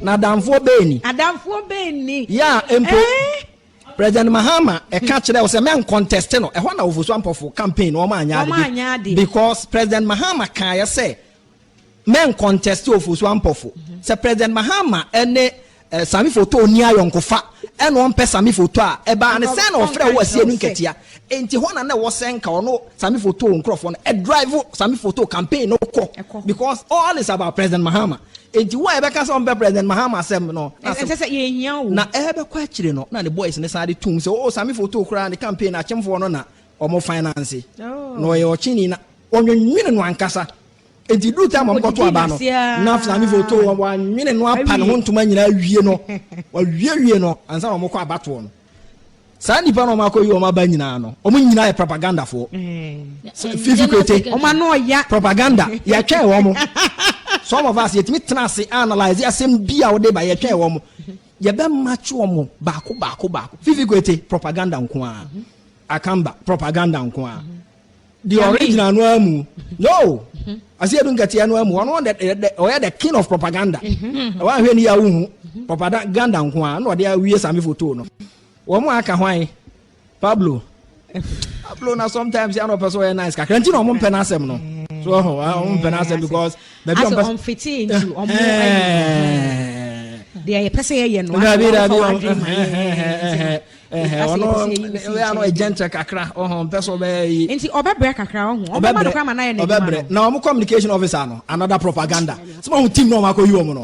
Na adamfoɔ bɛɛ ni. Adamfoɔ bɛɛ ni. Yɛ a mpo President Mahama ɛka kyerɛ wo sɛ mɛn contest no, ɛhɔ na Ofosu Ampɔfo campaign no wɔn anyɛ ade bi because President Mahama kaeɛ sɛ mɛn contest Ofosu Ampɔfo. Sɛ President Mahama ɛne Sami Foto ni ayɔnkofa ɛna ɔmpɛ Sami Foto a, ɛbaa ne sɛn na ɔfrɛ wo asie no nkatia. Enti hɔ na na ɛwɔ sɛ nka ɔno Sami Foto nkurɔfoɔ no ɛdrive Sami Foto campaign no kɔ because all is about President Mahama. Enti wo a yɛbɛka sɛ ɔmpɛ President Mahama asɛm no, ɛsɛ sɛ yɛhia wo. Na ɛbɛkɔ akyire no na ne boys ne san de tum sɛ, oh, Sami Foto koraa ne campaign akyemfoɔ no na ɔmo finance na ɔyɛ ɔkyeni na ɔnwenwene no ankasa. Enti duru time ɔmo kɔto aba no na Sami Foto wɔanwene no apa ne ho ntoma nyinaa wie no, wɔawiewie no ansa na ɔmo kɔ abatoɔ no. Saa nipa na ɔmo akɔ yi ɔmo aba nyinaa no, ɔmo nyinaa yɛ propagandafoɔ. Fifi Kwete ɔmo ano ɔya propaganda yɛtwɛn wɔn. Some of us yɛtumi tena ase analyse asɛm bi a wɔde ba, yɛtwɛn wɔn, yɛbɛ match wɔn baako baako baako. Fifi Kwete, propaganda nko ara. Akamba, propaganda nko ara. The original no amu no Asiedu Nketeɛ no amu ɔno ɔyɛ the king of propaganda. Ɛwɔ ahwɛ ni yɛ awohu propaganda nko ara na ɔde awie Sami Foto no. Wɔn a aka hwan? Pablo. Pablo na sometimes yɛn ɔpɛ so ɔyɛ nice kakra nti na ɔmo mpɛ n'asɛm no so ɔho ɔmo mpɛ n'asɛm because baabi ɔmo pɛ ɔmfiti into ɔmo deɛ yɛpɛ sɛ yɛyɛ no. Dabi dabi, ɔno ɔyɛ ano gentle kakra, ɔho mpɛ sɛ ɔbɛyɛ yi. Nti ɔbɛbrɛ kakra, ɔho ɔbɛma no kora ma n'ayɛ n'adwuma. Ɔbɛbrɛ na ɔmo communication officer no, another propaganda sɛ ɔmo team na ɔmo akɔ yi wɔn no,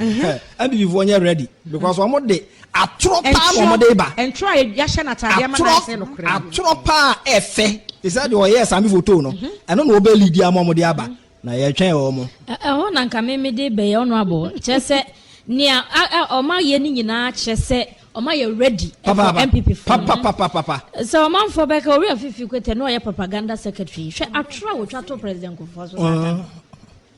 NPP foɔ nyɛ ready because ɔmo de atorɔ paa na ɔmo de ba. Ntorɔ a yɛahyɛ n'ataadeɛ ama n'ayɛ sɛ nokorɛ. Atorɔ paa ɛfɛ te sɛ deɛ ɔyɛ Sami Foto no, ɛno na ɔbɛ lead ama ɔmo de aba na yɛtwɛn wɔn. Ɛhɔ na nka meme de bɛyɛ ɔno abɔ kyerɛ sɛ nea ɔma yɛ no nyinaa kyerɛ sɛ ɔma yɛ ready for NPP foɔ. Papapapapa. Sɛ ɔmanfoɔ bɛka owura Fifi Kwete na ɔyɛ propaganda secretary, hwɛ atorɔ a wɔtwa to President Kufuor so saa ta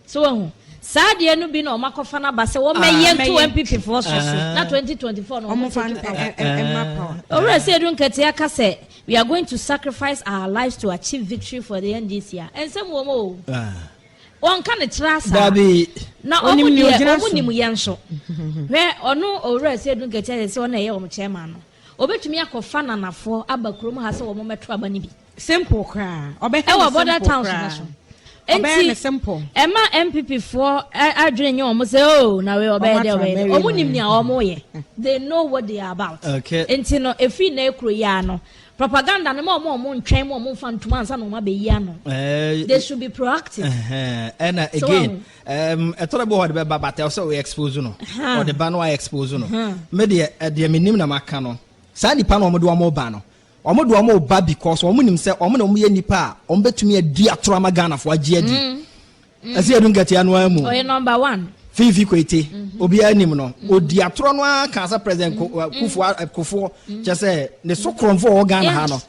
so wahu saa deɛ no bi na ɔma kɔfa no aba sɛ wɔmɛyɛ nto NPP foɔ so na 2024 no ɔmo take power. Owura Seidu Nketia ka sɛ we are going to sacrifice our lives to achieve victory for the NDC a, ɛnsɛm wɔ mu o. Wɔnka ne tra saa na ɔmo deɛ ɔmo nim yɛn nso. Hwɛ, ɔno owura Seidu Nketia sɛ ɔna ɛyɛ wɔn chairman no, obetumi akɔfa nanafoɔ aba kurom ha sɛ wɔn mɛto aba no bi. Simple koraa, ɔbɛhɛ ne simple border towns no so. Nti ɛma NPP foɔ adwene nye wɔn sɛ, oh, na wei ɔbɛyɛ dɛ ɔbɛyɛ dɛ. Wɔn nim nea wɔn yɛ, they know what they are about. Nti no efi na ekuro yi ano propaganda no ma wɔn a wɔn ntwɛn mu wɔn nfa ntoma ansa na wɔn abɛyi ano. They should be proactive. Ɛna again ɛtɔrɔ bi wɔ hɔ de bɛba, but ɛwɔ sɛ ɔyɛ expose no, ɔde ba no ayɛ expose no. Me deɛ, ɛdeɛ me nim na ma ka no, saa nipa na wɔn de wɔn ba no, wɔn de wɔn ba because wɔn nim sɛ wɔn na wɔn yɛ nipa a wɔn bɛtumi adi atoro ama Ghanafoɔ agye adi. Ɛsɛ yɛdu Nkatia no ara mu. Ɔyɛ number one. Fifi Kwete, obiara nim no, odi atorɔ no ara ka sɛ President Kufuor Kufuor kyɛ sɛ ne so korɔmfo wɔ Ghana ha no.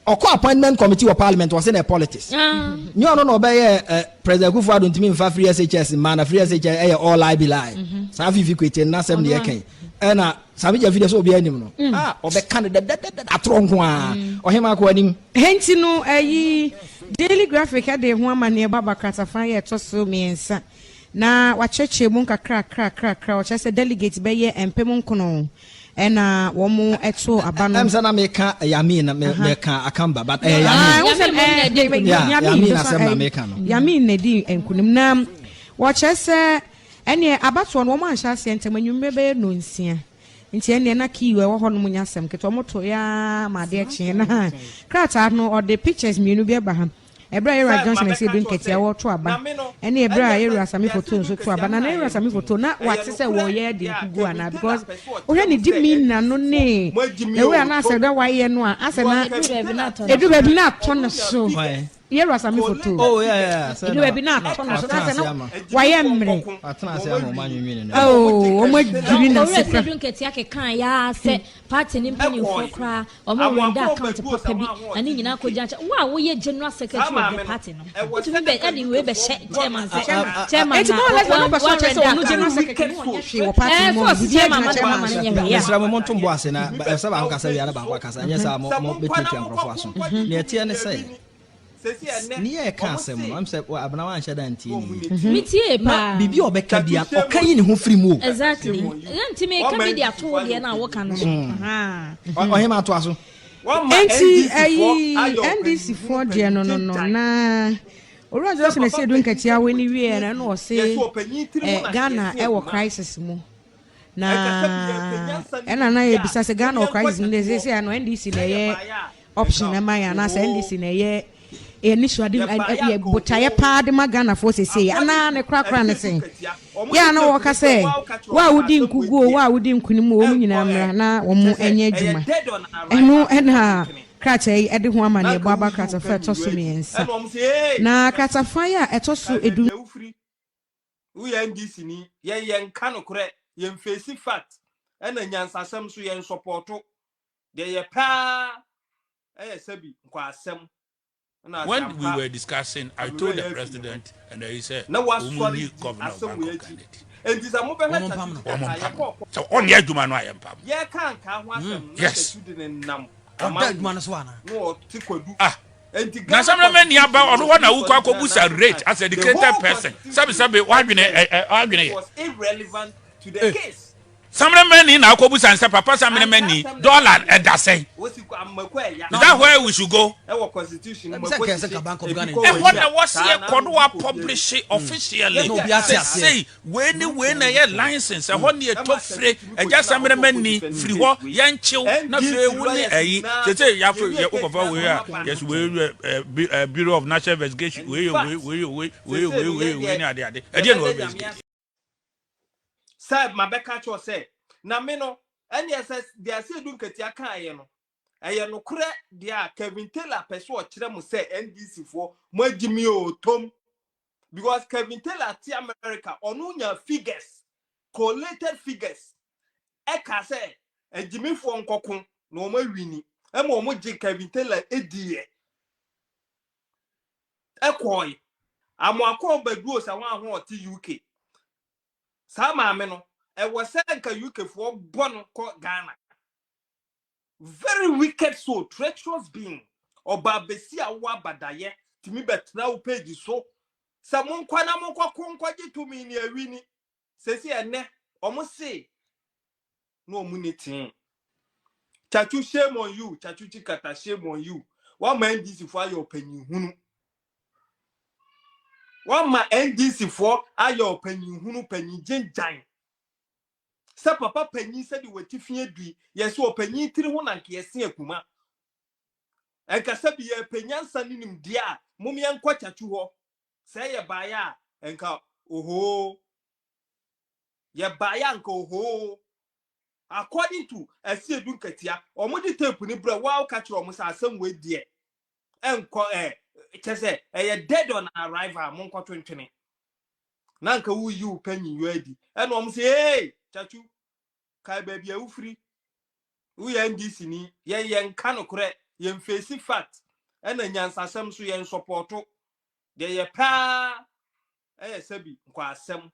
Ɔkɔ appointment committee wɔ parliament, ɔsɛ na politics nyɛ ɔno na ɔbɛyɛ President Kufuor Addo ntumi nfa free SHS mma na free SHS ɛyɛ all lie be lie. Saa Fifi Kwete nnasɛm ne yɛkɛn ɛna Sami Gyamfi deɛ sɛ obiara nim no a ɔbɛka no dɛdɛdɛdɛ atorɔ nko a ɔhema akɔ anim. Enti no ayi Daily Graphic de ho amanneɛbɔ aba kratafa yi a ɛtɔ so mmiɛnsa, na wɔakyerɛkyerɛ mu nkakrakrakrakra. Wɔkyerɛ sɛ delegate bɛyɛ 9000 na wɔtoo aba no. Ɛm sɛ na meka Yamin na meka Akamba, but ɛyɛ Yamin. Yeah, Yamin asɛm na meka no. Yamin na edi nkunim, na wɔkyerɛ sɛ ɛneɛ abatoɔ no wɔn anhyɛ aseɛ ntɛm, anwummerɛ bɛyɛ nnɔnsia. Nti ɛneɛ na queue a ɛwɔ hɔ nom nyɛ asɛm ketewa, wɔn to yaa ma adeɛ kyeɛ. Na krataa no ɔde pictures mmienu bi aba ha. Ɛberɛ a Yɛwura Johnson Asiedu Nketia wɔreto aba ɛne ɛberɛ a Yɛwura Sami Foto nso to aba. Na na Yɛwura Sami Foto na wate sɛ wɔreyɛ adi nkuguo anaa, because wohwɛ ne demeanor no ne the way a na asɛ dɛ wayɛ no a, asɛ na ɛduru baabi na atɔ ne so. Yɛwura Sami Foto Oh, yeah. Ɛduru baabi na atɔ ne so na asɛ na wayɛ mmerɛ. Watena ase ama ɔmo anwenwene no. Oh, wɔn adwiri Owura n'ase kora. Asiedu Nketia keka yaa sɛ party ne mpanimfoɔ koraa ɔmo render account papa bi na ne nyinaa kɔgya nkyɛn. Wo a woyɛ general secretary of the party no, wotumi bɛ ɛde wei bɛhyɛ chairman sɛ chairman Eti na more or less na ɔpɛ sɛ ɔkyerɛ sɛ wan ɔno render general account. secretary no ɔnyɛ hwee wɔ party Ɛɛ mu sɛ ɔno ɔsi biribiara chairman gyina ma ne chairman ma so. ne nyɛ hwee. Mesrɛ mo, monto mbɔ ase na ɛsɛ baako kasa wie a na baako akasa, ɛnyɛ saa mo bɛtuatua nkurɔfoɔ aso. Nea ɛteɛ ne sɛ Ne yɛ ka asɛm no, am sɛ Abena wanhyɛ da ntie ne yie. Metie Na paa. biribi a ɔbɛka bia, ɔka yi ne ho firi mu o. Exactly. Nti meka bi de ato wo deɛ no a woka no so. Aha. Ɔhema, atoa so. Nti ɛyi NDC foɔ deɛ no, na Owura Johnson Asiedu Nketia wɔ ni wie no, ɛna ɔse Ghana ɛwɔ crisis mu, na ɛna na yɛbisa sɛ Ghana wɔ crisis mu de sɛ sɛ no NDC na ɛyɛ option ɛma yɛn, anaasɛ NDC na ɛyɛ ɛni suade yɛ botaeɛ paa de ma Ghanafoɔ sese, anaa ne korakora ne sɛn yɛ a na wɔka sɛ wo a wodi nkuguo, wo a wodi nkunim, wɔn nyinaa mmra na wɔn nyɛ adwuma. Ɛno ɛna krataa yi ɛde ho amanneɛbɔ aba. Kratafa ɛtɔ so 3 na kratafa yi a ɛtɔ so 10. Woyɛ NDC ni, yɛn yɛn nka nokorɛ, yɛn face fact, ɛna nyansasɛm so yɛn support deɛ yɛ paa ɛyɛ sɛbi nkɔ asɛm. When we were discussing, I told the president, and he said, na wasɔre di governor of Bank of Ghana. Enti sɛ mobɛhwɛ Wɔn sɛ ɔnyɛ adwuma no ayɛ mpam. Yɛka nka ho asɛm na Yes. Tsatsu de ne nam Ɔda adwuma no so ana? na ɔte kwadu. Ah. Enti Na sɛ mmerɛ ni aba ɔno hɔ na wokɔ akɔbusa rate as educated person, sɛbisɛbi, wadwene ɛ ɛ wadwene yɛ was irrelevant to the case. Samina ni na akɔbusa nsɛ papa samina ni dollar ɛda sɛn? Wosi amako ɛya. Is that where we should go? Ɛwɔ constitution mu. Sɛ nkɛyɛ sɛ nka Bank of Ghana Ɛhɔ na wɔsi ɛkɔ no wa publish officially. Na obi ate sɛ aseɛ. Sei wei ni wei na ɛyɛ license, ɛhɔ ni ɛtɔ fire ɛgya samina ni firi hɔ yɛnkyew na firi ewu ni ɛyi sese yafo yɛ wokɔfa wei a yɛsi wei yɛ ɛ Bureau of National Investigation, wei yɛ wei, wei yɛ wei, wei yɛ wei, wei yɛ wei ni ade ade ɛdeɛ na wɔ investigate. Sɛ mabɛka kyerɛ sɛ na me no ɛneɛ sɛ deɛ Asiedu Nketia kaeɛ no ɛyɛ nokorɛ deɛ a Kevin Taylor pɛ so ɔkyerɛ mo sɛ NDC foɔ mo agyi mi o tom, because Kevin Taylor te America, ɔno nya figures, collated figures, ɛka sɛ agyimifoɔ nkɔko na wɔn awini ɛma wɔn gye Kevin Taylor ediiɛ ɛkɔɔe. Amoako Baduo sɛ wɔn aho ɔte UK, saa maame no ɛwɔ sɛ nka UK foɔ bɔ no kɔ Ghana. Very wicked soul, treacherous being. Ɔbaa besi a wɔ abadayɛ tumi bɛtena wo page so sɛ monkɔ na monkɔ ko nkɔgye tumi ni awi ni sɛsi ɛnɛ ɔmo se na ɔmo ni tee. Tsatsu, shame on you. Tsatsu Tsikata, shame on you. Wama NDC foɔ ayɛ ɔpanyin hunu, wama NDC foɔ ayɛ ɔpanyin hunu, panyin gyengyan sɛ papa panyin sɛde wɔti fi adui yɛsɛ ɔpanyin tiri ho na nka yɛse akuma ɛnkasa bi yɛ panyansa ne nimdeɛ a mom yɛnkɔ Tsatsu hɔ sɛ yɛ baeɛ a ɛnka ohoo yɛ baeɛ a nka ohoo. According to Asiedu Nketia, ɔmo de tape ni brɛ waa ka kyerɛ ɔmo sɛ asɛm wei deɛ ɛnkɔ ɛ kyɛ sɛ ɛyɛ dead on arrival, mo nkɔto ntwene na nka woyi wo panyin yɔ adi. Ɛna ɔmo sɛ ee Tsatsu, kae baabi a wofiri, woyɛ NDC ni, yɛn yɛn nka nokorɛ, yɛn face fact, ɛna nyansasɛm so yɛn support deɛ yɛ paa ɛyɛ sɛbi nkɔ asɛm.